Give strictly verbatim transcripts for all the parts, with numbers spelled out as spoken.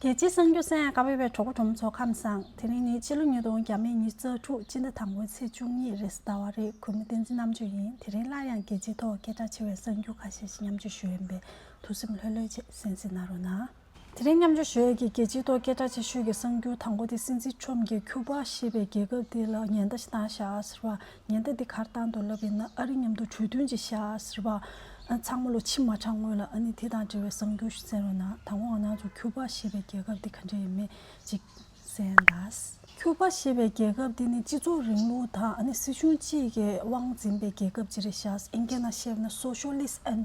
རྒྱལ་སྤྱིའི་གསར་འགྱུར་གསན་ཡག་ག་པར་ཡོད་པའི་གྲོགས་པོ་གྲོགས་མོ་ཚོ་ཁམས་བཟང་། དེ་རིང་ནི་ཕྱི་ལོ་ཉིས་སྟོང་ཉི་ཤུ་རྩ་དྲུག་སྤྱི་ཟླ་དང་པོའི་ཚེས་བཅུ་གཉིས་རེས་གཟའ་ཟླ་བ་རེད། གུས་མོ་བསྟན་འཛིན་རྣམ་དཔྱོད་ཡིན། དེ་རིང་སླར་ཡང་རྒྱལ་སྤྱིའི་ཐོག་སྐད་གྲགས་ཆེ་བའི་གསར་འགྱུར་ཁ་ཤས་ཤིག་མཉམ་སྤྱོད་ཞུ་ཡིན་པས། ཐུགས་སེམས་ལྷོད་ལྷོད་བྱས་གསན་གཟིགས་གནང་རོགས་གནང་། དེ་རིང་མཉམ་སྤྱོད་ཞུ་ཡས་ཀྱི་རྒྱལ་སྤྱིའི་ཐོག་སྐད་གྲགས་ཆེ་ཤོས་ཀྱི་གསར་འགྱུར་དང་པོ་དེ། སྲིད་འཛིན་ཁྲོམ་གྱིས་ཁྱུ་པ་ཞེས་པའི་རྒྱལ་ཁབ་དེ་ལ་ཉེན་བརྡ་ཞིག་བཏང་བཞག་ཟེར་བ། ཉེན་བརྡ་འདི་ག་རེ་བཏང་འདུག་ལབ་ཡིན་ན། ཨ་རི་མཉམ་དུ་གྲོས་མཐུན་ཅིག་བཞག་ཟེར་བ། ཨ། ཚང་མ་ལོ་ཕྱི་མ་དྲག་སྔོན་ལ་ཨ་ནི་དེ་དང་འབྲེལ་བའི་གསར་འགྱུར་ཞིག་གསན་རོགས་གནང་། དང་པོ་ང་རང་ཚོ་ཁྱུ་པ་ཞེས་པའི་རྒྱལ་ཁབ་འདི་ག་འདྲ་ཡིན་མིན་ཅིག་གསན་དང་། ཁྱུ་པ་ཞེས་པའི་རྒྱལ་ཁབ་འདི་ནི་སྤྱི་ཚོགས་རིང་ལུགས་དང་ཨ་ནི་སྲིད་གཞུང་གཅིག་གི་དབང་འཛིན་པའི་རྒྱལ་ཁབ་ཅིག་རེད་བཞག་ཨིན་སྐད་ནང་བཤད་ན་Socialist and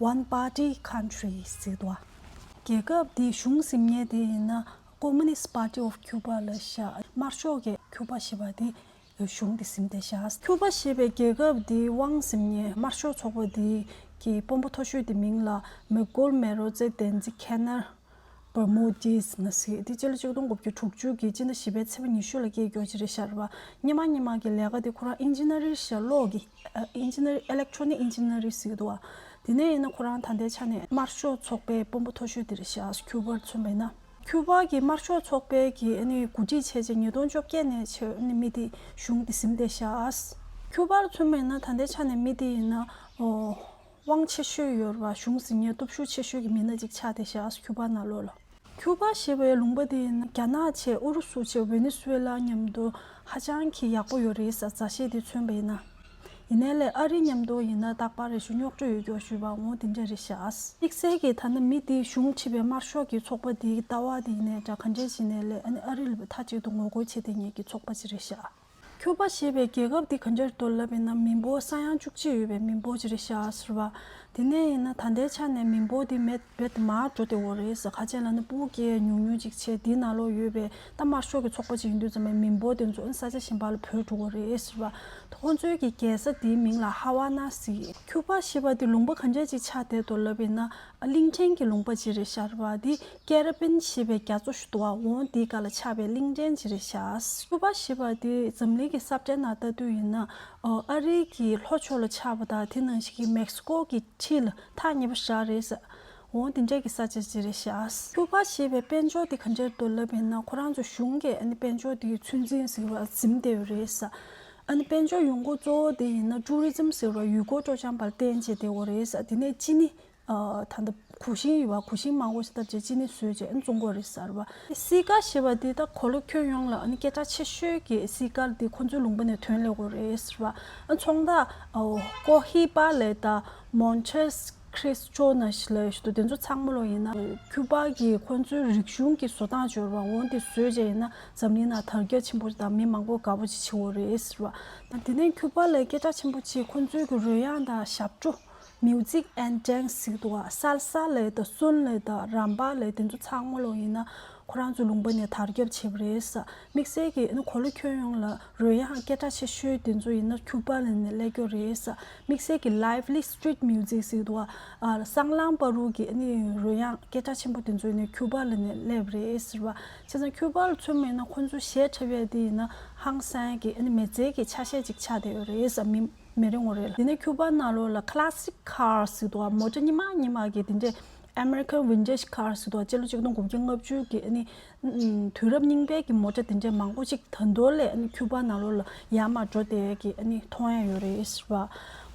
One Party Country ཟེར་འདུག་རྒྱལ་ཁབ་འདིའི་གཞུང་འཛིན་མཁན་དེ་ཡིན་ན་Communist Party of Cuba ལབ་བཞག་དམར་ཤོག་གི་ཁྱུ་པ་ཞེས་པ་དེ་གཞུང་དེ་འཛིན་བསྡད་བཞག་ཁྱུ་པ་ཞེས་པའི་རྒྱལ་ཁབ་འདིའི་དབང་འཛིན་མཁན་དམར་ཤོག་ཚོགས་པ་འདི་གི་དཔོན་པོ་མཐོ་ཤོས་དེ་མིང་ལ་མི་གོལ་མེ་རོ་ཙེ་དེན་ཛི་ཁེ་ནར་བར་མུ་ཏིས་ཟེར་ན་ཟིག་དེ་སྤྱི་ལོ་ཆིག་སྟོང་དགུ་བརྒྱ་དྲུག་ཅུ་གི་སྤྱི་ཟླ་བཞི་པའི་ཚེས་པ་ཉི་ཤུ་ལ་སྐྱེས་མཁན་ཅིག་རེད་བཞག་རེད་བ། སྔོན་མ་སྔོན་མ་གི་ལས་ཀ་དེ་ཁོ་རང་ཨིན་ཇི་ནི་ཡར་ཞིག་གློག་གི་ཨིན་ཇི་ནི་ཡར་ཨི་ལེག་ཊོ་ནིག་ཨིན་ཇི་ནི་ཡར་ཟེར་གི་འདུག་བ། དེ་ནས་ཡིན་ན་ཁོ་རང་ད་ལྟའི་ཆ་ནས་དམར་ཤོག་ཚོགས་པའི་དཔོན་པོ་མཐོ་ཤོས་དེ་རེད་བཞག་ཁྱུ་པར་མཚོན་པ་ཡིན་ན། ཁྱུ་པ་གི་དམར་ཤོག་ཚོགས་པའི་གི་ཨ་ནི་འགོ་ཁྲིད་བྱས་རྗེས་ཉིས་སྟོང་བཅོ་བརྒྱད་ནས་ཆེ་ཨ་ནི་མི་དེ་གཞུང་དེ་འཛིན་བསྡད་བཞག་ཁྱུ་པར་མཚོན་པ་ཡིན་ན་ད་ལྟའི་ཆ་ནས་མི་དེ་ཡིན་ན་ཨོ། དབང་ཆེ་ཤོས་ཡོད་རེད་བ། གཞུང་འཛིན་མཁན་སྟོབས་ཤུགས་ཆེ་ཤོས་ཀྱི་མི་སྣ་ཅིག་ཆགས་བསྡད་བཞག་ཁྱུ་པ་ནང་ལོགས་ལ། ཁྱུ་པ་ཞེས་པའི་ལུང་པ་དེ་ཡིན་ན་རྒྱ་ནག་བྱས་ཨུ་རུ་སུ་བྱས་ཝེ་ནེ་སུ་ཝེ་ལ་མཉམ་དུ་ཧ་ཅང་གི་ཡག་པོ་ཡོད་རེད་ཟེར། མཛའ་བཤེས་དེ་མཚོན་པ་ཡིན་ན། ཡིན་ནའི་ལས་ཨ་རི་མཉམ་དུ་ཡིན་ན་རྟག་པར་རེ་ཞུ་རྙོག་དྲ་ཡོད་སྐྱོ་ཞུས་པ་འོང་དེ་འདྲ་རེད་བཞག་དམིགས་བསལ་གྱི་ད་ནི་མི་དེ་གཞུང་ཁྲིད་པའི་དམར་ཤོག་གི་ཚོགས་པ་དེའི་ལྟ་བ་དེ་ཡིན་ནའི་འདྲ་ག་འདྲ་ཞིག་ནའི་ལས་ཨ་ནི་ཨ་རི་ལ་མཐའ་གཅིག་ཏུ་ངོ་རྒོལ་བྱེད་བསྡད་མཁན་གྱི་ཚོགས་པ་ཅིག་རེད་བཞག་ཁྱུ་པ་ཞེས་པའི་རྒྱལ་ཁབ་འདི་ག་འདྲ་འདུག་ལབ་ཡིན་ན་མི་འབོར་ས་ཡ་བཅུ་གཅིག་ཡོད་པའི་མི་འབོར་ཅིག་རེད་བཞག་ཟེར་བ། དེ་ནས་ཡིན་ན་ད་ལྟའི་ཆ་ནས་མི་འབོར་འདི་མེད་རྦད་དེ་མར་འགྲོ་བསྡད་ཡོད་རེད་ཟེར། ག་ཅི་ལབ་ན་སྤུ་རྒྱལ་ཉུང་ཉུང་ཅིག་བྱས་འདི་ནང་ལོགས་ཡོད་པའི་ད་དམར་ཤོག་གི་ཚོགས་པ་ཅིག་ཡིན་དུས་ཙམ་པའི་མི་འབོར་དེ་ཚོ་ས་ཆ་གཞན་པ་ལ་བུད་འགྲོ་གི་རེད་ཟེར་བ། ཁོང་ཚོའི་གི་རྒྱལ་ས་དེའི་མིང་ལ་ཧ་ཝ་ན་ཟེར། ཁྱུ་པ་ཞེས་པ་འདི་ལུང་པ་ག་འདྲ་ཅིག་ཆགས་བསྡད་འདུག་ལབ་ཡིན་ན་གླིང་ཕྲན་གྱི་ལུང་པ་ཅིག་རེད་བཞག་རེད་བ། འདི་ཀེ་རི་བིན་ཞེས་པའི་རྒྱ་མཚོ་ཞིག་འདུག་བ། འོང་འདི་སྒང་ལ་ཆགས་པའི་གླིང་ཕྲན་ཅིག་རེད་བཞག་ཁྱུ་པ་ཞེས་པ་འདི་འཛམ་གླིང་གི་ས་བཀྲའི་ནང་ལྟ་དུས་ཡིན་ན་ཨ་རི་གི་ལྷོ་ཕྱོགས་ལ་ཆགས་པ་དང་དེ་ནང་བཞིན་གྱི་མེག་སི་ཀོ་གི་འཁྲིས་ལ་ཐག་ཉེ་པོ་ཞིག་རེད་ཟེར། འོང་དེ་འདྲ་གི་ས་ཆ་ཅིག་རེད་བཞག་ཁྱུ་པ་ཞེས་པའི་དཔལ་འབྱོར་དེ་ག་འདྲ་འདུག་ལབ་ཡིན་ན་ཁོ་རང་ཚོ་གཞུང་གིས་ཨ་ནི་དཔལ་འབྱོར་དེ་ཚོད་འཛིན་ཟེར་བ་འཛིན་བསྡད་ཡོད་རེད་ཟེར། ཨ་ནི་དཔལ་འབྱོར་ཡོང་སྒོ་གཙོ་བོ་དེ་ཡིན་ན་ཊུ་རི་ཛིམ་ཟེར་བ་ཡུལ་སྐོར་སྤྲོ་འཆམ་པར་བརྟེན་བྱས་བསྡད་ཡོད་རེད་ཟེར། དེ་ནས་ཅི་ནི། ཨ། ད་ལྟ་གུ་ཤིང་ཡོད་པ། གུ་ཤིང་མང་པོ་ཞིག་བཏབ་བྱས་ཅི་ནི་བཟོས་བྱས་ཨ་ནི་བཙོང་གི་ཡོད་རེད་ཟེར་བ། སིལ་དཀར་ཞེས་པ་འདི་ད་གོ་ལ་ཁྱོན་ཡོངས་ལ་ཨ་ནི་སྐད་གྲགས་ཆེ་ཤོས་ཀྱི་སིལ་དཀར་འདི་ཁོ་ཚོའི་ལུང་པ་ནས་ཐོན་སླེབས་ཀྱི་ཡོད་རེད་ཟེར་བ། ཨ། ཚོང་བདག་ཨ། ཀོ་ཧི་པ་ལེ་དང་མོན་ཆེས་ཁྲིས་ཅོ་ན་ཞིག་ལབ་ཞིག་འདུག་དེ་ཚོ་ཚང་མ་ལོ་ཡིན་ན་ཁྱུ་པ་གི་ཁོ་ཚོའི་རིག་གཞུང་གི་བཟོ་སྟངས་སྦྱོར་བ་འོང་དེ་བཟོས་བྱས་ཡིན་ན་འཛམ་གླིང་ནང་དར་ཁྱབ་ཆེན་པོ་དང་མི་མང་པོ་དགའ་པོ་ཅིག་བྱེད་ཀྱི་ཡོད་རེད་ཟེར་བ། དེ་ནས་ཁྱུ་པ་ལ་སྐད་གྲགས་ཆེན་པོ་ཅིག་ཁོ་ཚོའི་གི་རོལ་དབྱངས་དང་ཞབས་བྲོ། Music and Dance ཟེར་གྱི་འདུག་བ། སལ་ས་ལབ་དང་སུན་ལབ་དང་རམ་པ་ལབ་དེ་ཚོ་ཚང་མ་ལོ་ཡིན་ན་ཁོ་རང་ཚོའི་ལུང་པ་ནས་དར་ཁྱབ་བྱས་པ་རེད་ཟེར། དམིགས་བསལ་གྱི་ཨ་ནི་གོ་ལ་ཁྱོན་ཡོངས་ལ་རོལ་དབྱངས་སྐད་གྲགས་ཆེ་ཤོས་དེ་ཚོ་ཡིན་ན་ཁྱུ་པ་ལ་ནས་སླེབས་ཀྱི་ཡོད་རེད་ཟེར། དམིགས་བསལ་གྱི་lively street music ཟེར་གྱི་འདུག་བ། ཨ། སྲང་ལམ་བར་དུ་གི་ཨ་ནི་རོལ་དབྱངས་སྐད་གྲགས་ཆེན་པོ་དེ་ཚོ་ཡིན་ན་ཁྱུ་པ་ལ་ནས་སླེབས་པ་རེད་ཟེར་བ། བྱས་ཙང་ཁྱུ་པ་ལ་མཚོན་པ་ཡིན་ན་ཁོ་ཚོ་གཞས་འཁྲབ་ཡས་དེ་ཡིན་ན་ཧང་སང་གི་ཨ་ནི་མི་ཚེ་གི་ཆ་ཤས་ཅིག་ཆགས་བསྡད་ཡོད་རེད་ཟེར། མི། མི་རིང་བ་རེད་ལ། དེ་ནས་ཁྱུ་པ་ནང་ལོགས་ལ་classic cars ཟེར་གྱི་འདུག་བ། མོ་ཊ་རྙིང་མ་རྙིང་མ་གི་དེ་འདྲས་American vintage cars ཟེར་གྱི་འདུག་བ། སྤྱི་ལོ་ཆིག་སྟོང་དགུ་བརྒྱ་ལྔ་བཅུ་གི་ཨ་ནི་དུས་རབས་རྙིང་པའི་གི་མོ་ཊ་དེ་འདྲས་མང་པོ་ཅིག་ད་དུང་ལས་ཨ་ནི་ཁྱུ་པ་ནང་ལོགས་ལ་ཡར་མར་འགྲོ་བསྡད་ཀྱི་ཨ་ནི་མཐོང་ཡ་ཡོད་རེད་ཟེར་བ།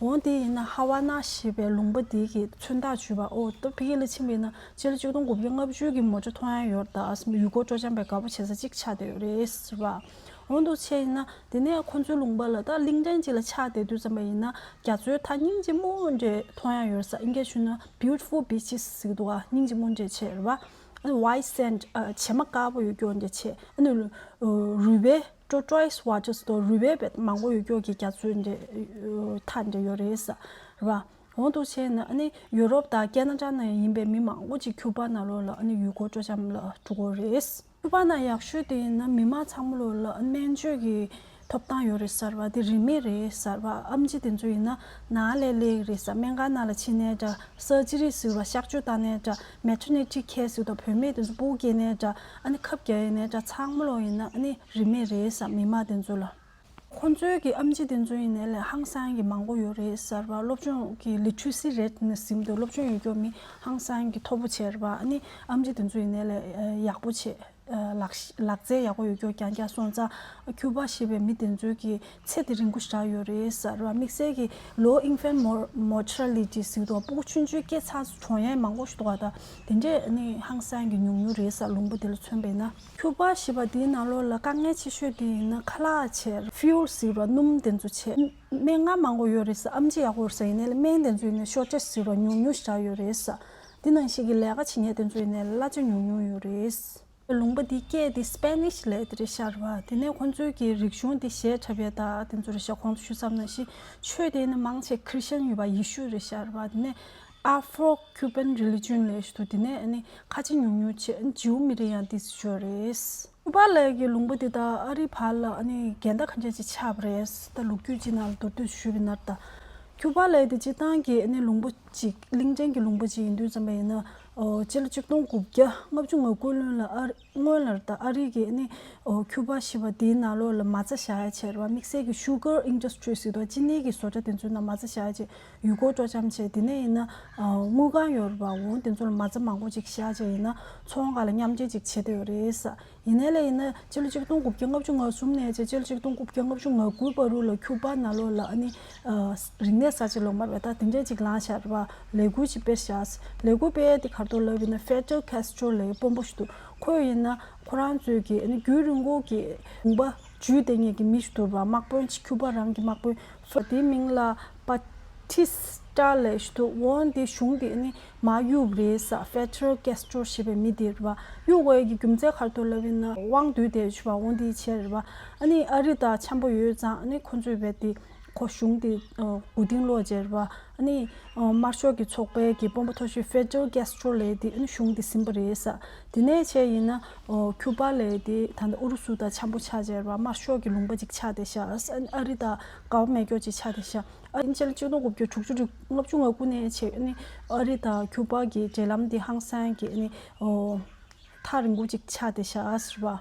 འོང་དེ་ཡིན་ན་ཧ་ཝ་ན་ཞེས་པའི་ལུང་པ་དེ་གི་མཚོན་རྟགས་བརྗོད་པ། ཨོ་ད་ཕ་གི་ལ་ཕྱིན་པ་ཡིན་ན་སྤྱི་ལོ་ཆིག་སྟོང་དགུ་བརྒྱ་ལྔ་བཅུ་གི་མོ་ཊ་མཐོང་ཡ་ཡོད་རེད། ད་ཡུལ་སྐོར་སྤྲོ་འཆམ་པའི་དགའ་པོ་བྱེད་ས་ཅིག་ཆགས་བསྡད་ཡོད་རེད་ཟེར་བ། འོང་དུ་བྱས་ཡིན་ན་དེ་ནས་ཁོ་ཚོའི་ལུང་པ་ལ་ད་གླིང་ཕྲན་ཅིག་ལ་ཆགས་བསྡད་དུས་ཙམ་པ་ཡིན་ན་རྒྱ་མཚོའི་མཐའ་སྙིང་རྗེ་མོ་འདྲ་མཐོང་ཡ་ཡོད་ས། ཨིན་སྐད་ཞུས་ན་beautiful beaches ཟེར་གྱི་འདུག་བ། སྙིང་རྗེ་མོ་འདྲ་བྱས་རེད་བ། ཨ་ནི་white sand ཨ། བྱེ་མ་དཀར་པོ་ཡོད་རྒྱུ་འདྲ་བྱས། ཨ་ནི་རུས་པའི་turquoise water ཟེར་དུས་རུས་པའི་བེད་མང་པོ་ཡོད་རྒྱུ་གི་རྒྱ་མཚོའི་འདྲ་མཐའ་འདྲ་ཡོད་རེད་ས་རེད་བ། འོང་དུ་བྱས་ན་ཨ་ནི་ཡུ་རོབ་དང་ཁེ་ན་ཌ་ནང་ཡིན་པའི་མི་མང་པོ་ཅིག་ཁྱུ་པ་ནང་ལོགས་ལ་ཨ་ནི་ཡུལ་སྐོར་སྤྲོ་འཆམ་ལ་འགྲོ་གི་རེད། ཁྱུ་པ་ནང་ཡག་ཤོས་དེ་ཡིན་ན་མི་མང་ཚང་མ་ལོ་ལ་སྨན་བཅོས་ཀྱི་ཐོབ་ཐང་ཡོད་རེད་ཟེར་བ། དེ་རིན་མེད་རེད་ཟེར་བ། ཨེམ་ཆི་དེ་ཚོ་ཡིན་ན་ནང་ལ་སླེབས་རེད་ཟེར། སྨན་ཁང་ནང་ལ་ཕྱིན་ནའི་འདྲ། surgery ཟེར་བ་གཤག་བཅོས་བཏང་ནའི་འདྲ། maternity care ཟེར་བ་བུད་མེད་དེ་ཚོ་སྤུ་གུ་སྐྱེས་ནའི་འདྲ། ཨ་ནི་ཁབ་རྒྱག་ཡས་ནའི་འདྲ། ཚང་མ་ལོ་ཡིན་ན་ཨ་ནི་རིན་མེད་རེད་ཟེར་མི་མང་དེ་ཚོ་ལ། ཁོང་ཚོའི་གི་ཨེམ་ཆི་དེ་ཚོ་ཡིན་ནའི་ལས་ཧང་སང་གི་མང་པོ་ཡོད་རེད་ཟེར་བ། སློབ་སྦྱོང་གི་ལི་ཊི་རེ་སི་རེ་ཊི་ནས་ཟིན་དུས་སློབ་སྦྱོང་ཡོད་རྒྱུ་མི་ཧང་སང་གི་མཐོ་པོ་བྱས་རེད་བ། ཨ་ནི་ཨེམ་ཆི་དེ་ཚོ་ཡིན་ནའི་ལས་ཡག་པོ་བྱས། ལག་ལག་རྩལ་ཡག་པོ་ཡོད་རྒྱུ་རྐྱང་རྐྱང་སོང་ཙང་ཁྱུ་པ་ཞེས་པའི་མི་དེ་ཚོའི་གི་ཚེ་དེ་རིང་པོ་ཞེ་དྲག་ཡོད་རེད་ཟེར་བ། དམིགས་བསལ་གྱི་low infant mortality ཟེར་དུས་སྤུ་གུ་ཆུང་ཆུང་སྐྱེས་ཚར་གྲོངས་ཡས་མང་པོ་ཞིག་འདུག་ག་ད་དེ་འདྲས་ནི་ཧང་སང་གི་ཉུང་ཉུང་རེད་ཟེར། ལུང་པ་དེ་ལ་མཚོན་པས་ན། ཁྱུ་པ་ཞེས་པ་དེའི་ནང་ལོགས་ལ་དཀའ་ངལ་ཆེ་ཤོས་དེ་ཡིན་ན་ཁ་ལག་བྱས། ཕིའུལ་ཟེར་བ་སྣུམ་དེ་ཚོ་བྱས། སྨན་ཁང་མང་པོ་ཡོད་རེད་ཟེར། ཨེམ་ཆི་ཡག་པོ་རེད་ཟེར། ཡིན་ནའི་སྨན་དེ་ཚོ་ཡིན་ན་ཤོར་ཊེཇ་ཟེར་བ་ཉུང་ཉུང་ཞེ་དྲག་ཡོད་རེད་ཟེར། དེ་ནང་བཞིན་གྱི་ལས་ཀ་བྱེད་མཁན་དེ་ཚོ་ཡིན་ནའི་གླ་ཆ་ཉུང་ཉུང་ཡོད་རེད། ལུང་པ་འདི་སྐད་དེ་སི་པེ་ནིཤ་ལབ་དེ་རེད་ཤག་རེད་བ། དེ་ནས་ཁོང་ཚོའི་གི་རིག་གཞུང་དེ་གཞས་འཁྲབ་ཡས་ད་དེ་ཚོ་རེད་ཤག་གོང་དུ་ཞུས་ཙམ་ནང་བཞིན་ཆོས་དེ་ནི་མང་ཆེ་ཁྲི་སི་ཅན་ཡོད་པ། ཡེ་ཤུ་རེད་ཤག་རེད་བ། དེ་ནས་Afro Cuban religion ལབ་ཞིག་འདུག་དེ་ནས་ཨ་ནི་ཁ་ཆེ་ཉུང་ཉུང་བྱས། ཨ་ནི་ཇིའུ་མི་རིགས་ཡང་དེ་ཚོ་ཡོད་རེད། ཁྱུ་པ་ལབ་ཀྱི་ལུང་པ་འདི་དང་ཨ་རི་བར་ལ་ཨ་ནི་འགལ་ཟླ་ག་འདྲ་ཅིག་ཆགས་པ་རེད། ད་ལོ་རྒྱུས་ཅིག་ནང་ལ་མདོར་བསྡུས་ཞུས་པ་ཡིན་ན། ད་ཁྱུ་པ་ལབ་དེ་སྤྱིར་བཏང་གི་ཨ་ནི་ལུང་པ་ཅིག་གླིང་ཕྲན་གྱི་ལུང་པ་ཅིག་ཡིན་དུས་ཙམ་པ་ཡིན་ན། ཨོ། སྤྱི་ལོ་ཆིག་སྟོང་དགུ་བརྒྱ་ལྔ་བཅུ་ང་དགུ་ལོན་ལ་ཨ་རི་སྔོན་ལ་ད་ཨ་རི་གི་ཨ་ནི་ཨོ་ཁྱུ་པ་ཞེས་པ་དེའི་ནང་ལོགས་ལ་མ་རྩ་བཞག་ཡ་བྱས་རེད་བ། དམིགས་བསལ་གྱི་sugar industry ཟེར་དུས་ཅི་ནི་གི་བཟོ་གྲྭ་དེ་ཚོའི་ནང་མ་རྩ་བཞག་ཡ་བྱས། ཡུལ་སྐོར་སྤྲོ་འཆམ་བྱས། དེ་ནས་ཡིན་ན་ཨོ་དངུལ་ཁང་ཡོད་རེད་བ། འོང་དེ་ཚོ་ལ་མ་རྩ་མང་པོ་ཅིག་བཞག་བྱས། ཡིན་ན་ཚོང་ཁང་ལ་མཉམ་འབྲེལ་ཅིག་བྱས་བསྡད་ཡོད་རེད་ཟེར། ཡིན་ནའི་ལས་ཡིན་ན་སྤྱི་ལོ་ཆིག་སྟོང་དགུ་བརྒྱ་ལྔ་བཅུ་ང་གསུམ་ནས་བྱས་སྤྱི་ལོ་ཆིག་སྟོང་དགུ་བརྒྱ་ལྔ་བཅུ་ང་དགུ་བར་ལ་ཁྱུ་པ་ནང་ལོགས་ལ་ཨ་ནི་ཨ་རིག་གནས་གསར་བརྗེ་ལོག་མ་རེད་པ། ད་དེ་འདྲས་ཅིག་ལངས་ཤག་རེད་བ། ལས་འགུལ་ཅིག་སྤེལ་ཤག་ལས་འགུལ་སྤེལ་ཡས་དེ་ག་རེ་འདུག་ལབ་ཡིན་ན་Fidel Castro ལབ་དཔོན་པོ་ཞིག་འདུག་ཁོས་ཡིན་ན་ཁོ་རང་ཚོའི་གི་ཨ་ནི་རྒྱུན་རིང་པོ་གི་ལུང་པ་འཇུས་བསྡད་མཁན་གྱི་མི་ཞིག་འདུག་རེད་བ། དམག་དཔོན་ཅིག་ཁྱུ་པ་རང་གི་དམག་དཔོན། ཕ་དེའི་མིང་ལ་པ་ཊི་སི་ཊ་ལབ་ཞིག་འདུག་འོང་དེ་གཞུང་དེ་ཨ་ནི་མར་གཡུགས་རེད་ཟེར། Fidel Castro ཞེས་པའི་མི་དེ་རེད་བ། གཡུགས་དགོས་ཀྱི་རྒྱུ་མཚན་ག་རེ་འདུག་ལབ་ཡིན་ན་དབང་སྡུད་དེ་ཞུ་བ་འོང་དེ་བྱས་རེད་བ། ཨ་ནི་ཨ་རི་དང་འཆམ་པོ་ཡོད་ཙང་ཨ་ནི་ཁོ་ཚོས་བས་དེ་ཁོ་གཞུང་དེ་མགོ་རྟིང་སློག་བྱས་རེད་བ། ཨ་ནི་དམར་ཤོག་གི་ཚོགས་པའི་གི་དཔོན་པོ་མཐོ་ཤོས་Fidel Castro ལབ་དེ་ཨ་ནི་གཞུང་དེ་ཟིན་པ་རེད་ཟེར། དེ་ནས་བྱས་ཡིན་ན་ཁྱུ་པ་ལབ་དེ་ད་ལྟ་ཨུ་རུ་སུ་དང་འཆམ་པོ་ཆགས་བྱས་རེད་བ། དམར་ཤོག་གི་ལུང་པ་ཅིག་ཆགས་བསྡད་ཤག་ཨ་རི་དང་འགལ་བ་མེད་སྐྱོ་ཅིག་ཆགས་བསྡད་ཤག་ཨ་ནི་སྤྱི་ལོ་ཆིག་སྟོང་དགུ་བརྒྱ་དྲུག་ཅུ་རེ་ལྔ་བཅུ་ང་དགུ་ནས་བྱས་ཨ་ནི་ཨ་རི་དང་ཁྱུ་པ་གི་འབྲེལ་ལམ་དེ་ཧང་སང་གི་ཨ་ནི་ཨོ་ཐག་རིང་པོ་ཅིག་ཆགས་བསྡད་ཤག་ཟེར་བ།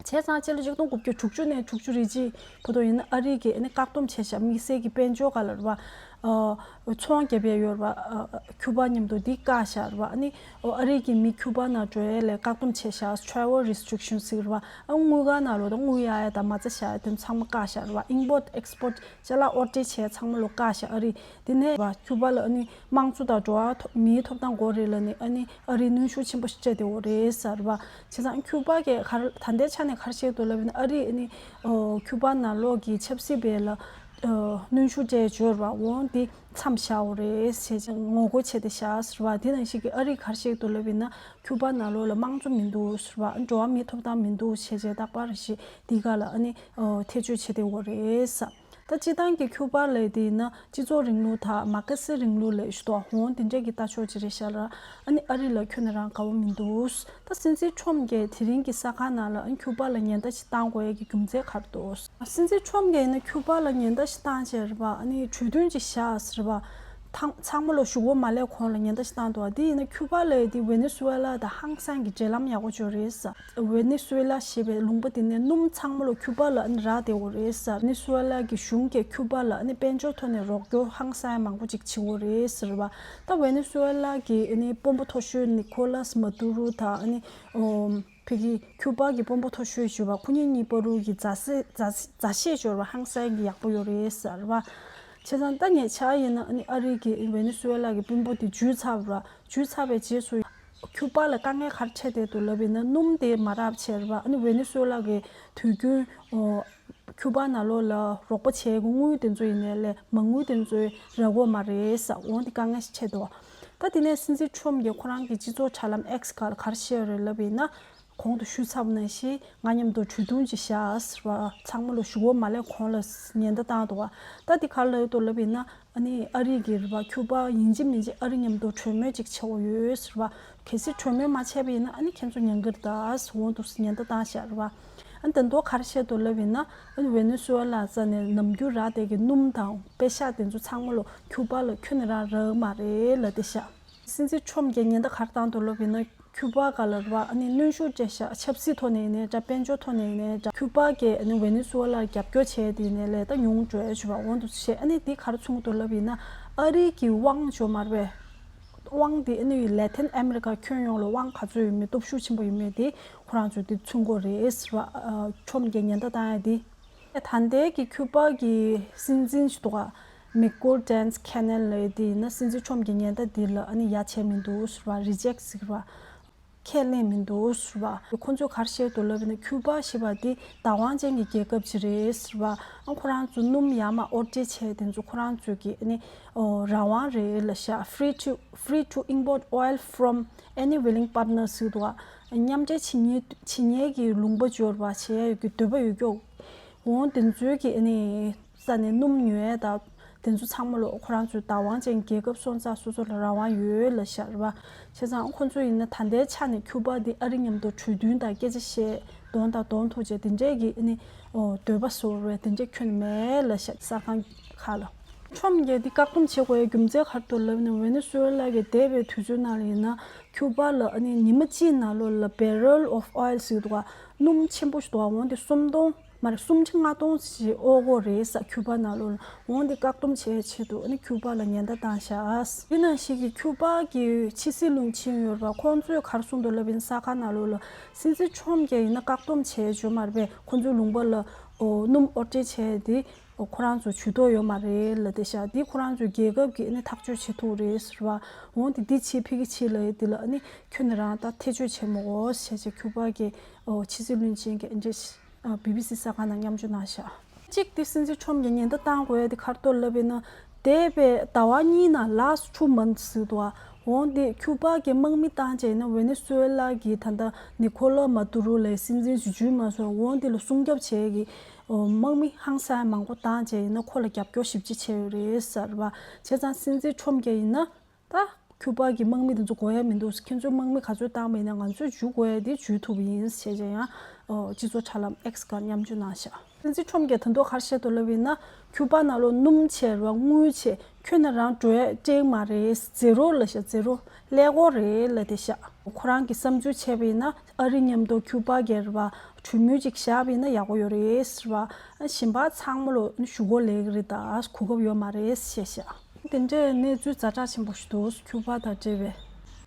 བྱས་ཙང་སྤྱི་ལོ་ཆིག་སྟོང་དགུ་བརྒྱ་དྲུག་ཅུ་ནས་དྲུག་ཅུ་རེ་གཅིག་བར་དུ་ཡིན་ན་ཨ་རི་གི་ཨ་ནི་བཀག་སྡོམ་བྱས་ཤག་དམིགས་བསལ་གྱི་དཔལ་འབྱོར་སྒང་ལ་རེད་བ། ཨོ་ཚོང་རྒྱབ་ཡས་ཡོད་རེད་བ། ཨོ་ཁྱུ་པ་མཉམ་དུ་འདི་བཀག་ཤག་རེད་བ། ཨ་ནི་ཨོ་ཨ་རི་གི་མི་ཁྱུ་པ་ནང་འགྲོ་ཡས་ལ་བཀག་སྡོམ་བྱས་ཤག travel restriction ཟེར་བ། ཨ་དངུལ་ཁང་ནང་ལོགས་ད་དངུལ་གཡར་ཡས་དང་མ་རྩ་བཞག་ཡས་དེ་ཚང་མ་བཀག་ཤག་རེད་བ། import export ཅ་ལག་ཨོ་ཊེ་བྱས་ཚང་མ་ལོ་བཀག་ཤག་ཨ་རི། དེ་ནས་བ་ཁྱུ་པ་ལ་ཨ་ནི་དམངས་གཙོ་དང་འགྲོ་བ་ཐོབ་མིའི་ཐོབ་ཐང་དགོས་རེད་ལབ་ནས་ཨ་ནི་ཨ་རི་གནོན་ཤུགས་ཆེན་པོ་ཞིག་སྤྲད་བསྡད་ཡོད་རེད་ཟེར་བ། བྱས་ཙང་ཁྱུ་པ་གིས་ག་རེ་ད་ལྟའི་ཆ་ནས་ག་རེ་བཤད་འདུག་ལབ་ཡིན་ན་ཨ་རི་ཨ་ནི་ཨོ་ཁྱུ་པ་ནང་ལོགས་ཀྱི་ཆབ་སྲིད་པའི་ལ་ཨོ་གནོན་ཤུགས་སྤྲད་འབྱོར་བ་འོང་དེ་མཚམས་བཞག་ཡོད་རེད་ཟེར་ཅིག་ངོ་རྒོལ་བྱས་ཏེ་བཞག་ཟེར་བ། དེ་ནང་བཞིན་གྱི་ཨ་རི་ག་རེ་བཤད་འདུག་ལབ་ཡིན་ན་ཁྱུ་པ་ནང་ལོགས་ལ་དམངས་གཙོ་མི་འདུག་ཟེར་བ། འགྲོ་བ་མིའི་ཐོབ་ཐང་མི་འདུག་བྱས་རྗེས་རྟག་པར་ཞིག་འདི་ག་ལ་ཨ་ནི་ཨོ་ཐེ་བྱུས་བྱས་ཏེ་ཡོད་རེད་ཟེར། ད་སྤྱིར་བཏང་གི་ཁྱུ་པ་ལབ་དེ་ཡིན་ན་སྤྱི་ཚོགས་རིང་ལུགས་དང་མ་ཀ་སི་རིང་ལུགས་ལབ་ཞིག་འདུག་འོང་དེ་འདྲས་ཀྱི་ལྟ་ཕྱོགས་ཅིག་རེད་ཤག་ལ། ཨ་ནི་ཨ་རི་ལ་ཁྱོན་ནས་རང་དགའ་བོ་མི་འདུག་ད་སྲིད་འཛིན་ཁྲོམ་གྱིས་དེ་རིང་གི་གསར་ཁང་ནང་ལ་ཨ་ནི་ཁྱུ་པ་ལ་ཉེན་བརྡ་ཞིག་བཏང་དགོས་ཡས་ཀྱི་རྒྱུ་མཚན་ག་རེ་འདུག་སྲིད་འཛིན་ཁྲོམ་གྱིས་ཡིན་ན་ཁྱུ་པ་ལ་ཉེན་བརྡ་ཞིག་བཏང་བྱས་རེད་པ། ཨ་ནི་གྲོས་མཐུན་ཅིག་བཞག་ཟེར་བ། ཐང་ཚང་མ་ལོ་གཞུག་གུ་མ་སླེབས་གོང་ལ་ཉེན་བརྡ་ཞིག་བཏང་འདུག་དེ་ཡིན་ན་ཁྱུ་པ་ལབ་དེ་ཝེ་ནེ་སུ་ཝེ་ལ་དང་ཧང་སང་གི་འབྲེལ་ལམ་ཡག་པོ་ཅིག་རེད་ཟེར། ཝེ་ནེ་སུ་ཝེ་ལ་ཞེས་པའི་ལུང་པ་དེ་ནས་སྣུམ་ཚང་མ་ལོ་ཁྱུ་པ་ལ་ཨ་ནི་རག་བསྡད་ཡོད་རེད་ཟེར། ཝེ་ནེ་སུ་ཝེ་ལ་གི་གཞུང་གིས་ཁྱུ་པ་ལ་ཨ་ནི་དཔལ་འབྱོར་ཐོག་ནས་རོགས་སྐྱོར་ཧང་སང་ཡ་མང་པོ་ཅིག་བྱེད་ཀྱི་ཡོད་རེད་ཟེར་བ། ད་ཝེ་ནེ་སུ་ཝེ་ལ་གི་ཨ་ནི་དཔོན་པོ་མཐོ་ཤོས་ནི་ཁོ་ལཱས་མ་དུ་རུ་དང་ཨ་ནི་ཨོ་ཕ་གི་ཁྱུ་པ་གི་དཔོན་པོ་མཐོ་ཤོས་ཞུ་བ་ཁོ་གཉིས་གཉིས་བར་དུ་གི་མཛའ་བཤེས་མཛའ་མཛའ་བཤེས་སྦྱོར་བ་ཧང་སང་གི་ཡག་པོ་ཡོད་རེད་ཟེར་བ། བྱས་ཙང་ད་ཉེ་ཆར་ཡིན་ན་ཨ་ནི་ཨ་རི་གི་ཝེ་ནེ་སུ་ཝེ་ལ་གི་དཔོན་པོ་དེ་འཇུས་ཚར་བ་ར། འཇུས་ཚར་བའི་རྗེས་སུ་ཁྱུ་པ་ལ་དཀའ་ངལ་ག་རེ་འཕྲད་བསྡད་འདུག་ལབ་ཡིན་ན་སྣུམ་དེ་མ་རག་བྱས་རེད་བ། ཨ་ནི་ཝེ་ནེ་སུ་ཝེ་ལ་གི་དུས་རྒྱུན་ཨོ་ཁྱུ་པ་ནང་ལོགས་ལ་རོགས་པ་བྱེད་དགོས་དངུལ་དེ་ཚོ་ཡིན་ནའི་ལས་མ་དངུལ་དེ་ཚོ་རག་གི་ཡོད་མ་རེད་ཟེར། འོང་དེ་དཀའ་ངལ་ཞིག་འཕྲད་འདུག་ད་དེ་ནས་སྲིད་འཛིན་ཁྲོམ་གྱིས་ཁོ་རང་གི་སྤྱི་ཚོགས་དྲ་ལམ་X་སྒང་ལ་ག་རེ་བཤད་ཡོད་རེད་ལབ་ཡིན་ན། གོང་དུ་ཞུས་ཚར་བ་ནང་བཞིན་ང་མཉམ་དུ་གྲོས་མཐུན་ཅིག་བཞག་ཟེར་བ། ཚང་མ་ལོ་གཞུག་གུ་མ་སླེབས་གོང་ལ་ཉེན་བརྡ་བཏང་འདུག་བ། ད་འདི་ག་རེ་ལབ་འདུག་ལབ་ཡིན་ན་ཨ་ནི་ཨ་རི་གི་རེད་བ་ཁྱུ་པ་ཡིན་གཅིག་མིན་གཅིག་ཨ་རི་མཉམ་དུ་གྲོས་མོལ་ཅིག་བྱེད་དགོས་ཡོད་ཟེར་བ། གལ་སྲིད་གྲོས་མོལ་མ་བྱས་པ་ཡིན་ན་ཨ་ནི་ཁྱེད་ཚོ་ཉན་གི་རེད་ད་ཟེར་འོང་འདུག་ཟེར་ཉེན་བརྡ་བཏང་བཞག་རེད་བ། ཨ་ནི་ད་དུང་ག་རེ་བཤད་འདུག་ལབ་ཡིན་ན་ཨ་ནི་ཝེ་ནེ་སུ་ཝེ་ལ་རྩ་ནས་ནམ་རྒྱུན་རག་བསྡད་ཀྱི་སྣུམ་དང་པེ་ཤག་དེ་ཚོ་ཚང་མ་ལོ་ཁྱུ་པ་ལ་ཁྱོན་ནས་རང་རག་མ་རེད་ལབ་བསྡད་བཞག་སྲིད་འཛིན་ཁྲོམ་གྱིས་ཉེན་བརྡ་ག་རེ་བཏང་འདུག་ལབ་ཡིན་ན། ཁྱུ་པ་ག་ལ་རེད་བ། ཨ་ནི་གནོན་ཤུགས་སྤྲད་ཤག་ཆབ་སྲིད་ཐོག་ནས་ཡིན་ནའི་འདྲ། དཔལ་འབྱོར་ཐོག་ནས་ཡིན་ནའི་འདྲ། ཁྱུ་པ་གིས་ཨ་ནི་ཝེ་ནེ་ཛུ་ཝེ་ལར་རྒྱབ་སྐྱོར་བྱས་དེ་ཡིན་ནའི་ལས་ད་ཉུང་འགྲོ་ཡ་བྱུང་བ། འོན་ཏེ་བྱས་ཨ་ནི་འདི་ག་རེ་མཚོན་གྱི་འདུག་ལབ་ཡིན་ན། ཨ་རི་གི་དབང་འབྱོར་མ་རེད་པས། དབང་དེ་ཨ་ནི་ལེ་ཐན་ཨ་མེ་རི་ཀ་ཁྱོན་ཡོངས་ལ་དབང་ག་ཚོད་ཡོད་མེད། སྟོབས་ཤུགས་ཆེན་པོ་ཡོད་མེད་དེ་ཁོ་རང་ཚོས་དེ་མཚོན་གྱི་རེད་ཟེར་བ། ཨ་ཁྲོམ་གྱི་ཉེན་བརྡ་བཏང་ཡ་དེ། ད་ལྟའི་གི་ཁྱུ་པ་གི་སྲིད་འཛིན་ཞིག་འདུག་ག་མི་ཀུལ་ཌི་ཡཱས་ཁེ་ནལ་ལབ་ཡ་དེ་ཡིན་ན། སྲིད་འཛིན་ཁྲོམ་གྱི་ཉེན་བརྡ་འདི་ལ་ཨ་ནི་ཡ་བྱས་མི་འདུག་ཟེར་བ། རི་ཇེག་ཟེར་བ། ཁས་ལེན་མི་འདུག་ཟེར་བ། ཁོ་ཚོས་ག་རེ་བཤད་འདུག་ལབ་ན། ཁྱུ་པ་ཞེས་པ་འདི་བདག་དབང་ཅན་གྱི་རྒྱལ་ཁབ་ཅིག་རེད་ཟེར་བ། ཨ་ཁོ་རང་ཚོ་སྣུམ་ཡར་མར་ཨོར་སྐྱེལ་བྱས་དེ་ཚོ་ཁོ་རང་ཚོས་ཀྱི་ཨ་ནི་ཨོ་རང་དབང་རེད་ལབ་ཤག Free to, free to import oil from any willing partner ཟེར་འདུག་ག་མཉམ་འབྲེལ་བྱེད་མཁན་བྱེད་མཁན་གྱི་ལུང་པ་འབྱོར་བ་བྱེད་ཡ་ཡོད་ཀྱི་འདོད་པ་ཡོད་ཀྱོག་འོང་དེ་ཚོའི་གི་ཨ་ནི་ས་ནས་སྣུམ་ཉོ་ཡ་དང་དེ་ཚོ་ཚང་མ་ལོ་ཁོ་རང་ཚོའི་བདག་དབང་ཅན་རྒྱལ་ཁབ་སོ་ན་རྩ་སོ་སོ་ལ་རང་དབང་ཡོད་ལབ་ཤག་རེད་བ། བྱས་ཙང་ཁོ་ཚོ་ཡིན་ན་ད་ལྟའི་ཆ་ནས་ཁྱུ་པ་འདི་ཨ་རི་མཉམ་དུ་གྲོས་མཐུན་དང་སྐད་ཆ་བཤད། གདོང་དང་གདོང་ཐུག་བྱས་དེ་འདྲས་ཀྱི་ཨ་ནི་ཨོ་འདོད་པ་བཟོ་རེད། དེ་འདྲས་ཁྱོན་ནས་མེད་ལབ་ཤག་གསར་ཁང་ཁག་ལ། ཁྲོམ་རྒྱག་འདི་བཀག་སྡོམ་བྱེད་དགོས་ཡའི་རྒྱུ་མཚན་ག་རེ་འདུག་ལབ་ན། ཝེ་ནེ་ཛུ་ཝེ་ལ་གི་འདས་པའི་དུས་ཚོད་ནང་ལ་ཡིན་ན་ཁྱུ་པ་ལ་ཨ་ནི་ཉི་མ་གཅིག་ནང་ལོགས་ལ་barrel of oil ཟེར་གྱི་འདུག་ག་སྣུམ་ཆེན་པོ་ཞིག་འདུག་ག་འོང་དེ་སུམ་སྟོང་མ་རེད། སུམ་ཁྲི་ལྔ་སྟོང་ཞིག་དབོར་དགོས་རེད་ས། ཁྱུ་པ་ནང་ལོགས་ལ། འོང་དེ་བཀག་སྡོམ་བྱེད་ཆེད་དུ་ཨ་ནི་ཁྱུ་པ་ལ་ཉེན་བརྡ་བཏང་ཤག་དེ་ནང་བཞིན་གྱི་ཁྱུ་པ་གི་ཕྱི་སྲིད་བློན་ཆེན་ཡོད་རེད་བ། ཁོང་ཚོས་ག་རེ་གསུངས་འདུག་ལབ་ཡིན་ས་ཁང་ནང་ལོགས་ལ། སྲིད་འཛིན་ཁྲོམ་གྱིས་ཡིན་ན་བཀག་སྡོམ་བྱས་བྱུང་མ་རེད་པས། ཁོང་ཚོའི་ལུང་པ་ལ་ཨོ་སྣུམ་དབོར་སྐྱེལ་བྱས་དེ་ཨོ་ཁོ་རང་ཚོ་ཇུས་གཏོགས་ཡོད་མ་རེད་ལབ་བསྡད་ཤག་འདི་ཁོ་རང་ཚོའི་རྒྱལ་ཁབ་ཀྱིས་ཨ་ནི་ཐག་གཅོད་བྱེད་ཐུབ་རེད་ཟེར་བ། འོང་དེ་འདི་བྱེད་ཕ་གི་བྱེད་ལབ་ཡ་འདི་ལ་ཨ་ནི་ཁྱོན་ནས་རང་ད་ཐེ་བྱུས་བྱེད་མི་དགོས་ཟེར་བྱས་ཁྱུ་པ་གི་ཨོ་ཕྱི་སྲིད་བློན་ཆེན་གྱིས་ཨ་འདྲས་བི་བི་སི་གསར་ཁང་ནང་མཉམ་སྤྱོད་གནང་ཤག་གཅིག་དེ་སྲིད་འཛིན་ཁྲོམ་གྱིས་ཉེན་བརྡ་བཏང་དགོས་ཡ་དེ་ག་རེ་འདུག་ལབ་ཡིན་ན། འདས་པའི་ཟླ་བ་གཉིས་ནང་last two months ཟེར་འདུག་ག་འོང་དེ་ཁྱུ་པ་གི་དམག་མི་བཏང་བྱས་ན། ཝེ་ནེ་ཛུ་ཝེ་ལ་གི་ད་ལྟ་ནི་ཁོ་ལ་མ་དུ་རོ་ལབ་སྲིད་འཛིན་ཞུ་རྒྱུ་མ་སོང་། འོང་དེ་ལ་སྲུང་སྐྱོབ་བྱེད་ཀྱི་ཨོ་དམག་མི་ཧང་སང་མང་པོ་བཏང་བྱས་ཡིན་ན་ཁོ་ལ་རྒྱབ་སྐྱོར་ཞིབ་ཅིག་བྱས་ཡོད་རེད་ཟེར་བ། བྱས་ཙང་སྲིད་འཛིན་ཁྲོམ་གྱིས་ཡིན་ན། ད་ཁྱུ་པ་གི་དམག་མི་དེ་ཚོ་དགོས་ཡ་མི་འདུག་ཁྱེད་ཚོའི་དམག་མི་ག་ཚོད་བཏང་བ་ཡིན་ན་ང་ཚོས་འཇུ་དགོས་ཡ་དེ་འཇུ་ཐུབ་པ་ཡིན་ཞེས་བྱས་ཡང་ཨོ་སྤྱི་ཚོགས་དྲ་ལམ་X་སྒང་མཉམ་སྤྱོད་གནང་ཤག་སྲིད་འཛིན་ཁྲོམ་གྱིས་ད་དུང་ག་རེ་བཤད་འདུག་ལབ་ཡིན་ན། ཁྱུ་པ་ནང་ལོགས་སྣུམ་བྱས་རེད་བ། དངུལ་བྱས་ཁྱོན་ནས་རང་འགྲོ་ཡ་སྤྲད་མ་རེད། ཛེ་རོ་ལབ་ཤག་ཛེ་རོ་ཀླད་ཀོར་རེད་ལབ་བསྡད་ཤག་ཁོ་རང་གིས་བསམ་ཚུལ་བྱས་པ་ཡིན་ན་ཨ་རི་མཉམ་དུ་ཁྱུ་པ་གི་རེད་བ། གྲོས་མོལ་ཅིག་བཞག་པ་ཡིན་ན་ཡག་པོ་ཡོད་རེད་ཟེར་བ། གཞན་པ་ཚང་མ་ལོ་ཞུ་སྒོ་ལེགས་རེད། ད་གོ་སྐབས་ཡོད་མ་རེད་ཞེས་བཤད། དེ་འདྲའི་གནས་ཚུལ་ཛ་དྲག་ཆེན་པོ་ཞིག་འདུག་ཁྱུ་པ་དང་འབྲེལ་བའི།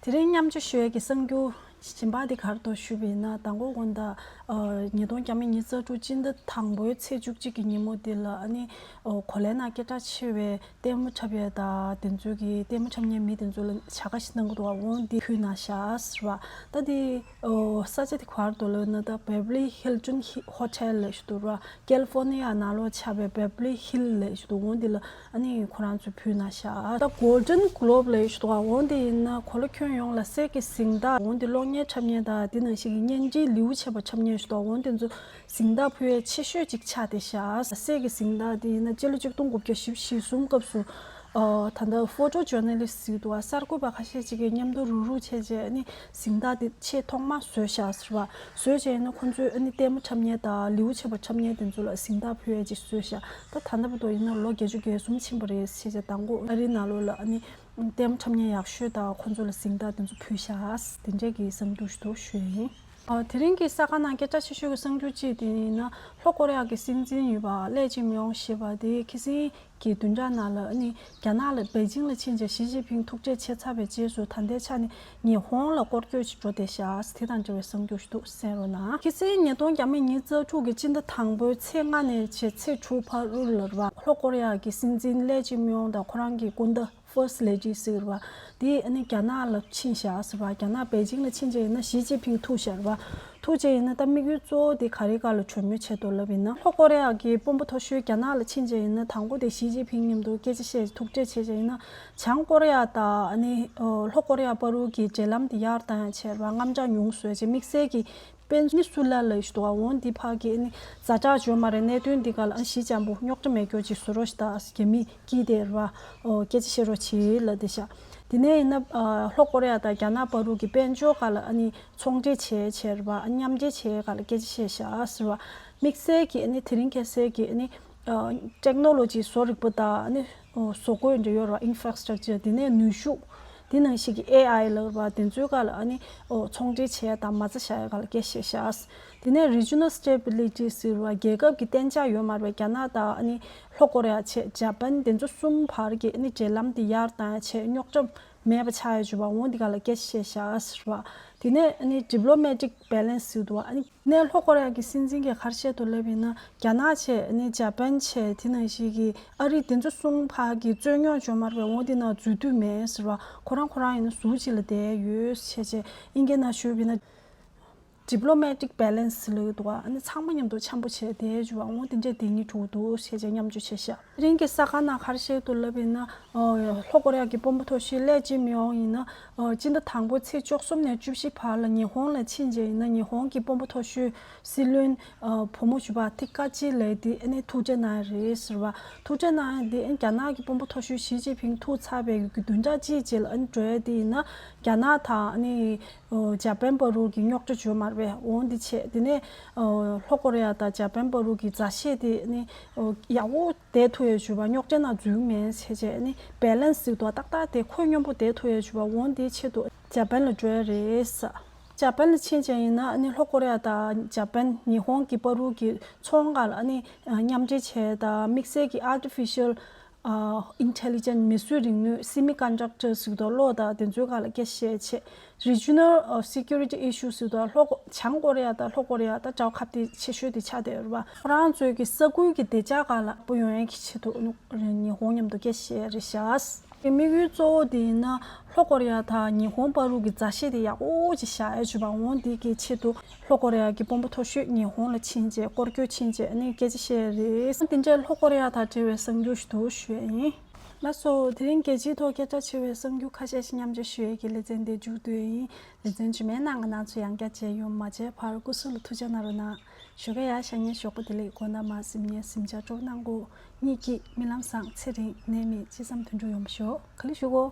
དེ་རིང་མཉམ་སྤྱོད་ཞུ་ཡས་ཀྱི་གསར་འགྱུར་གཞན་པ་དེ་ག་རེ་འདུག་ཞུས་པ་ཡིན་ན། མདང་དགོང་དགོང་དག་ཨ་ཉིས་སྟོང་ཉི་ཤུ་རྩ་དྲུག་སྤྱི་ཟླ་དང་པོའི་ཚེས་བཅུ་གཅིག་གི་ཉིན་མོ་དེ་ལ་ཨ་ནི་ཨོ་གོ་ལའི་ནང་སྐད་གྲགས་ཆེ་བའི་ལྟད་མོ་འཁྲབ་ཡས་དང་དེ་ཚོའི་གི་ལྟད་མོ་འཁྲབ་མཁན་མི་དེ་ཚོ་ལ་བྱ་དགའ་ཞིག་གནང་གི་འདུག་འོང་འདི་ཕུལ་གནང་ཤག་ཟེར་བ། ད་དེ་ཨོ་ས་ཆ་དེ་ག་རེ་འདུག་ལབ་ན། ད་Beverly Hilton Hotel ལབ་ཞིག་འདུག་ར། California ནང་ལོགས་ཆགས་པའི་Beverly Hill ལབ་ཞིག་འདུག་འོང་འདི་ལ་ཨ་ནི་ཁོ་རང་ཚོས་ཕུལ་གནང་ཤག་ད་Golden Globe ལབ་ཞིག་འདུག་འོང་འདི་ཡིན་ན་གོ་ལ་ཁྱོན་ཡོངས་ལ་གསེར་གྱི་གཟེངས་རྟགས། འོང་འདི་གློག་བརྙན་འཁྲབ་མཁན་དང་འདི་ནང་བཞིན་གྱི་བརྙན་འཕྲིན་ལེའུ་ཆེ་བ་འཁྲབ་མཁན་ཞིག་འདུག་འོང་འདི་ཚོ་གཟེངས་རྟགས་ཕུལ་ཡས་ཆེ་ཤོས་ཅིག་ཆགས་བསྡད་ཤག་གསེར་གྱི་གཟེངས་རྟགས་འདི་ཡིན་ན་སྤྱི་ལོ་ཆིག་སྟོང་དགུ་བརྒྱ་བཞི་བཅུ་ཞེ་གསུམ་སྐབས་སུ་ཨ་ད་ལྟ་Photojournalist ཟེར་གྱི་འདུག་གསར་འགོད་པ་ཁ་ཤས་ཅིག་གིས་མཉམ་དུ་རུག་རུག་བྱས་བྱས་ནི་གཟེངས་རྟགས་དེ་ཆེས་ཐོག་མ་བཟོས་ཤག་ཟེར་བ། བཟོས་བྱས་ནི་ཁོང་ཚོས་ཨ་ནི་ལྟད་མོ་འཁྲབ་མཁན་དང་ལེའུ་ཆེ་བ་འཁྲབ་མཁན་དེ་ཚོ་ལ་གཟེངས་རྟགས་ཕུལ་ཡས་ཅིག་བཟོས་ཤག་ད་ད་ལྟ་བར་དུ་ཡིན་ན་ལོ་བརྒྱད་ཅུ་གྱ་གསུམ་ཕྱིན་པ་རེད་ཟེར་བྱས། མདང་དགོང་ཨ་རིའི་ནང་ལོགས་ལ་ཨ་ནི་ལྟད་མོ་འཁྲབ་མཁན་ཡག་ཤོས་དང་ཁོང་ཚོ་ལ་གཟེངས་རྟགས་དེ་ཚོ་ཕུལ་ཤག་དེ་འདྲས་ཀྱི་གསར་འགྱུར་ཞིག་འདུག་ཞུ་ཡིན། ཨ་དེ་རིང་གི་གསར་ཁང་ནང་སྐད་གྲགས་ཆེ་ཤོས་ཀྱི་གསར་འགྱུར་གཅིག་དེ་ཡིན་ན། ལྷོ་ཀོ་རི་ཡ་གི་སྲིད་འཛིན་ཡོད་པ་ལེ་ཅི་མི་ཡོང་ཞེས་པ་དེ་ཁ་སང་གི་བདུན་ཕྲག་ནང་ལ་ཨ་ནི་རྒྱ་ནག་ལ་པེ་ཅིང་ལ་ཕྱིན་རྗེས་ཞི་ཅིན་ཕིང་ཐུག་འཕྲད་བྱས་ཚར་བའི་རྗེས་སུ་ད་ལྟའི་ཆ་ནས་ཉི་ཧོང་ལ་སྐོར་སྐྱོད་ཅིག་འགྲོ་བསྡད་ཤག་དེ་དང་འབྲེལ་བའི་གསར་འགྱུར་ཞིག་འདུག་གསན་རོགས་གནང་། ཁ་སང་ཉིས་སྟོང་ཉི་ཤུ་རྩ་དྲུག་གི་སྤྱི་ཟླ་དང་པོའི་ཚེས་ལྔ་ནས་བྱས་ཚེས་དྲུག་བར་དུ་ལ་རེད་བ། ལྷོ་ཀོ་རི་ཡ་གི་སྲིད་འཛིན་ལེ་ཅི་མི་ཡོང་དང་ཁོ་རང་གི་སྐུ་ཟླ་First Lady ཟེར་བ། དེ་ཨ་ནི་རྒྱ་ནག་ལ་ཕྱིན་བཞག་ཟེར་བ། རྒྱ་ནག་པེ་ཅིང་ལ་ཕྱིན་རྗེས་ཡིན་ན་ཞི་ཅིན་ཕིང་ཐུག་བཞག་རེད་བ། ཐུག་རྗེས་ཡིན་ན་ད་དམིགས་ཡུལ་གཙོ་བོ་དེ་ག་རེ་ག་ལ་གྲོས་མོལ་བྱས་འདུག་ལབ་ཡིན་ན། ལྷོ་ཀོ་རི་ཡ་གི་དཔོན་པོ་མཐོ་ཤོས་རྒྱ་ནག་ལ་ཕྱིན་རྗེས་ཡིན་ན་དང་པོ་དེ་ཞི་ཅིན་ཕིང་མཉམ་དུ་སྐད་ཆ་བཤད། ཐུག་འཕྲད་བྱས་རྗེས་ཡིན་ན་བྱང་ཀོ་རི་ཡ་དང་ཨ་ནི་ལྷོ་ཀོ་རི་ཡ་བར་དུ་གི་འབྲེལ་ལམ་དེ་ཡར་བཏང་ཡ་བྱས་རེད་བ། དངངས་སྐྲག་ཉུང་བཟོས་བྱས་དམིགས་བསལ་གྱི་པེན་ནི་སུ་ལ་ལ་ཞུ་དོ་འོང་འདི་ཕ་གི་ནི་ཛ་དྲག་བྱུང་མ་རེད། གནད་དོན་འདི་ག་ལ་ཨ་ཞི་ཅང་པོ་རྙོག་དྲ་མེད་སྐྱོ་ཅིག་བཟོ་རོགས་ཞེས་ད་རྒྱ་མི་སྐྱིད་དེ་ར་ཨོ་སྐད་ཆ་བཤད་རོགས་བྱེད་ལ་དེ་ཤ། དེ་ནས་ཡིན་ན་ཨ་ལྷོ་ཀོ་རི་ཡ་དང་རྒྱ་ནག་བར་དུ་གི་དཔལ་འབྱོར་ག་ལ་ཨ་ནི་ཚོང་འབྲེལ་བྱས་བྱས་ར་བ། ཨ་མཉམ་འབྲེལ་བྱས་ག་ལ་སྐད་ཆ་བཤད་ཤག་ཟེར་བ། དམིགས་བསལ་གྱི་ཨ་ནི་དེ་རིང་ཁ་སང་གི་ཨ་ནི་ཨ་ཊེག་ནོ་ལོ་ཇི་བཟོ་རིག་པ་དང་ཨ་ནི་ཨོ་བཟོ་བཀོད་འདྲ་ཡོད་ར། ཨིན་ཕྲ་སི་ཊག་ཅར་དེ་ནས་ནུས་ཤུགས། དེ་ནང་བཞིན་གྱི་ཨེ་ཨའི་ལབ་པ་དེ་ཚོའི་སྒང་ལ་ཨ་ནི་ཨོ་ཚོང་འབྲེལ་བྱས་དང་མ་རྩ་བཞག་ཡ་སྒང་ལ་སྐད་ཆ་བཤད་ཤག་དེ་ནས་Regional Stability ཟེར་བ་རྒྱལ་ཁབ་ཀྱི་གཏན་འཇགས་ཡོད་མ་རེད་པས། རྒྱ་ནག་དང་ཨ་ནི་ལྷོ་ཀོ་རི་ཡ་བྱས་ཇ་པན་དེ་ཚོ་གསུམ་བར་གྱི་ཨ་ནི་འབྲེལ་ལམ་དེ་ཡར་བཏང་ཡ་བྱས་རྙོག་དྲ་མེད་པ་ཆགས་ཡ་བྱས་པ་འོ་འདི་སྒང་ལ་སྐད་ཆ་བཤད་ཤག་ཟེར་བ། དེ་ནས་ཨ་ནི་Diplomatic Balance ཟེར་འདུག་བ། ཨ་ནི་ནས་ལྷོ་ཀོ་རི་ཡ་གི་སྲིད་འཛིན་གྱིས་ག་རེ་བཤད་འདུག་ལབ་ཡིན་ན། རྒྱ་ནག་བྱས་ནས་ཇ་པན་བྱས་དེ་ནང་བཞིན་གྱི་ཨ་རི་དེ་ཚོ་གསུམ་བར་གྱི་རྩོད་རྙོག་བྱུང་མ་རེད་པས། འོ་དེ་ནང་འཛུལ་འདོད་མེད་ཟེར་བ། ཁོ་རང་ཁོ་རང་ཡིན་ན་ཟུར་གཅིག་ལ་བསྡད་ཡོད་བྱས་བྱས་ཨིན་སྐད་ནང་ཞུས་པ་ཡིན་ན། Diplomatic Balance ལབ་འདུག་བ། ཨ་ནི་ཚང་མ་མཉམ་དུ་འཆམ་པོ་བྱས་བསྡད་ཡོད་པ་འོ་དེ་འདྲས་བསྡད་སྙིང་བྲོ་འདུག་བྱས་བྱས་མཉམ་སྤྱོད་བྱས་ཤག་དེ་རིང་གི་གསར་ཁང་ནང་ག་རེ་བཤད་འདུག་ལབ་ཡིན་ན། ལྷོ་ཀོ་རི་ཡ་གི་དཔོན་པོ་མཐོ་ཤོས་ལེ་ཅི་མི་ཡོང་ཡིན་ན། སྤྱི་ཟླ་དང་པོ་ཚེས་བཅུ་གསུམ་ནས་བཅུ་བཞི་བར་ལ་ཉི་ཧོང་ལ་ཕྱིན་རྗེས་ཡིན་ན། ཉི་ཧོང་གི་དཔོན་པོ་མཐོ་ཤོས་སྲིད་བློན་བུ་མོ་ཞུ་བ་ཐི་ཀ་ཅི་ལེ་དེ་ཨ་ནི་ཐུག་འཕྲད་གནང་ཡ་རེད་ཟེར་བ། ཐུག་འཕྲད་གནང་ཡ་དེ་ཨ་ནི་རྒྱ་ནག་གི་དཔོན་པོ་མཐོ་ཤོས་ཞི་ཅིན་ཕིང་ཐུག་ཚར་བའི་གི་བདུན་ཕྲག་གཅིག་རྗེས་ལ་ཨ་ནི་འགྲོ་ཡ་དེ་ཡིན་ན། རྒྱ་ནག་དང་ཨ་ནི་ཇ་པན་བར་གྱི་རྙོག་དྲ་བྱུང་མ་རེད་པས། འོ་འདི་བྱས་དེ་ནས་ལྷོ་ཀོ་རི་ཡ་དང་ཇ་པན་བར་གྱི་མཛའ་བཤེས་དེ་ཨ་ནི་ཡག་པོ་བསྡད་ཐུབ་ཡོད་བྱུང་བ། རྙོག་དྲ་ནང་འཛུལ་མེད་བྱས་བྱས་ནི་Balance ཟེར་དུས་ཏག་ཏག་དེ་ཁོད་སྙོམས་པོ་བསྡད་ཐུབ་ཡོད་བྱུང་བ། འོ་འདིའི་ཆེད་དུ་ཇ་པན་ལ་འགྲོ་ཡ་རེད་ཟེར། ཇ་པན་ལ་ཕྱིན་བྱས་ཡིན་ན་ཨ་ནི་ལྷོ་ཀོ་རི་ཡ་དང་ཇ་པན་ཉི་ཧོང་གི་བར་གྱི་ཚོང་སྒང་ལ་ཨ་ནི་མཉམ་འབྲེལ་བྱས་དང་དམིགས་བསལ་གྱི་Artificial Intelligence མེ་གསོད་རིག་ནུས་Semiconductor ཟེར་དུས་གློག་དང་དེ་ཚོའི་སྒང་ལ་སྐད་ཆ་བཤད་བྱས། Regional Security Issues ཟེར་དུས་ལྷོ་ཀོ་བྱང་ཀོ་རི་ཡ་དང་ལྷོ་ཀོ་རི་ཡ་དང་འབྲེལ་བ་ཁ་གཏད་ཆེ་ཤོས་དེ་ཆགས་བསྡད་ཡོད་རེད་པ། ཁོ་རང་ཚོའི་གི་ས་ཁུལ་གྱི་བདེ་འཇགས་སྒང་ལ་ཕན་ཡོང་ཡ་གི་ཆེད་དུ་ཉི་ཧོང་མཉམ་དུ་སྐད་ཆ་བཤད་རེད་ཤག་དམིགས་ཡུལ་གཙོ་བོ་དེ་ཡིན་ན་ལྷོ་ཀོ་རི་ཡ་དང་ཉི་ཧོང་བར་གྱི་མཛའ་བཤེས་དེ་ཡག་པོ་ཅིག་བཞག་ཡ་བྱུང་བ། འོ་འདི་གི་ཆེད་དུ་ལྷོ་ཀོ་རི་ཡ་གི་དཔོན་པོ་མཐོ་ཤོས་ཉི་ཧོང་ལ་ཕྱིན་རྗེས་སྐོར་སྐྱོད་ཕྱིན་རྗེས་ཨ་ནི་སྐད་ཆ་བཤད་རེད། དེ་འདྲའི་ལྷོ་ཀོ་རི་ཡ་དང་འབྲེལ་བའི་གསར་འགྱུར་ཞིག་འདུག་ཞུ་ཡ་ཡིན། ལགས་སོ། དེ་རིང་རྒྱལ་སྤྱིའི་ཐོག་སྐད་གྲགས་ཆེ་བའི་གསར་འགྱུར་ཁ་ཤས་ཤིག་མཉམ་སྤྱོད་ཞུ་ཡས་ཀྱི་ལེ་ཚན་འདི་མཇུག་བསྡུས་ཡིན། ལེ་ཚན་རྗེས་མའི་ནང་གི་ནང་ཚོ་ཡང་བསྐྱར་མཇལ་ཡོང་། མ་མཇལ་བར་སྐུ་གཟུགས་ལ་ཐུགས་ཅག་གནང་རོགས་གནང་། ཞོགས་ཀས་ཡར་ཤར་ཉིན་ཞོགས་པ་བདེ་ལེགས། དགོང་དག་མར་གཟིམ་ཉིན་གཟིམ་ཆག་སྤྲོ་གནང་གོ། ཉིད་ཀྱིས་རྨི་ལམ་བཟང་། ཚེ་རིང་ནད་མེད་ཅི་བསམ་དོན་འགྲུབ་ཡོང་བ་ཤོག་ག་ལེ་ཞུ་གོ།